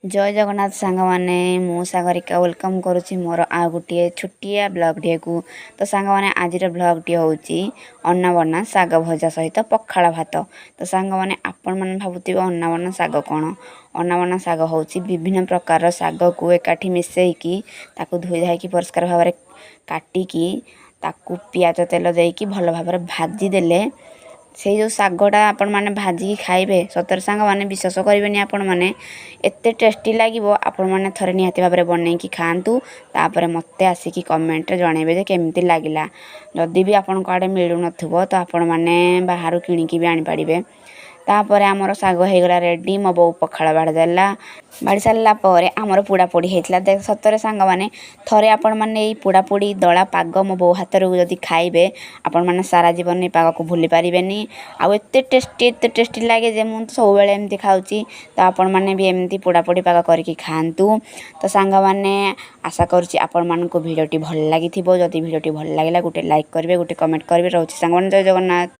ଜୟ ଜଗନ୍ନାଥ ସାଙ୍ଗମାନେ, ମୁଁ ସାଗରିକା welcome କରୁଛି ମୋର ଆଉ ଗୋଟିଏ ଛୋଟିଆ ବ୍ଲଗ୍ଟିଏକୁ। ତ ସାଙ୍ଗମାନେ, ଆଜିର ବ୍ଲଗ୍ଟି ହେଉଛି ଅନାବନା ଶାଗ ଭଜା ସହିତ ପଖାଳ ଭାତ। ତ ସାଙ୍ଗମାନେ, ଆପଣମାନେ ଭାବୁଥିବେ ଅନାବନା ଶାଗ କ'ଣ? ଅନାବନା ଶାଗ ହେଉଛି ବିଭିନ୍ନ ପ୍ରକାରର ଶାଗକୁ ଏକାଠି ମିଶାଇକି, ତାକୁ ଧୋଇ ଧାଇକି ପରିଷ୍କାର ଭାବରେ କାଟିକି, ତାକୁ ପିଆଜ ତେଲ ଦେଇକି ଭଲ ଭାବରେ ଭାଜିଦେଲେ, ସେଇ ଯେଉଁ ଶାଗଟା ଆପଣମାନେ ଭାଜିକି ଖାଇବେ, ସତରେ ସାଙ୍ଗମାନେ, ବିଶ୍ୱାସ କରିବେନି ଆପଣମାନେ, ଏତେ ଟେଷ୍ଟି ଲାଗିବ। ଆପଣମାନେ ଥରେ ନିହାତି ଭାବରେ ବନେଇକି ଖାଆନ୍ତୁ, ତାପରେ ମୋତେ ଆସିକି କମେଣ୍ଟରେ ଜଣେଇବେ ଯେ କେମିତି ଲାଗିଲା। ଯଦି ବି ଆପଣଙ୍କ ଆଡ଼େ ମିଳୁନଥିବ, ତ ଆପଣମାନେ ବାହାରୁ କିଣିକି ବି ଆଣିପାରିବେ। ତାପରେ ଆମର ଶାଗ ହେଇଗଲା ରେଡ଼ି। ମୋ ବୋଉ ପଖାଳ ବାଢ଼ି ଦେଲା। ବାଢ଼ି ସାରିଲା ପରେ ଆମର ପୋଡ଼ାପୋଡ଼ି ହେଇଥିଲା। ଦେଖ, ସତରେ ସାଙ୍ଗମାନେ, ଥରେ ଆପଣମାନେ ଏଇ ପୋଡ଼ାପୋଡ଼ି ଦଳା ପାଗ ମୋ ବୋଉ ହାତରୁ ଯଦି ଖାଇବେ, ଆପଣମାନେ ସାରା ଜୀବନ ଏଇ ପାଗକୁ ଭୁଲି ପାରିବେନି। ଆଉ ଏତେ ଟେଷ୍ଟି, ଏତେ ଟେଷ୍ଟି ଲାଗେ ଯେ ମୁଁ ତ ସବୁବେଳେ ଏମିତି ଖାଉଛି। ତ ଆପଣମାନେ ବି ଏମିତି ପୋଡ଼ାପୋଡ଼ି ପାଗ କରିକି ଖାଆନ୍ତୁ। ତ ସାଙ୍ଗମାନେ, ଆଶା କରୁଛି ଆପଣମାନଙ୍କୁ ଭିଡ଼ିଓଟି ଭଲ ଲାଗିଥିବ। ଯଦି ଭିଡ଼ିଓଟି ଭଲ ଲାଗିଲା, ଗୋଟେ ଲାଇକ୍ କରିବେ, ଗୋଟେ କମେଣ୍ଟ କରିବେ। ରହୁଛି ସାଙ୍ଗମାନେ, ଜୟ ଜଗନ୍ନାଥ।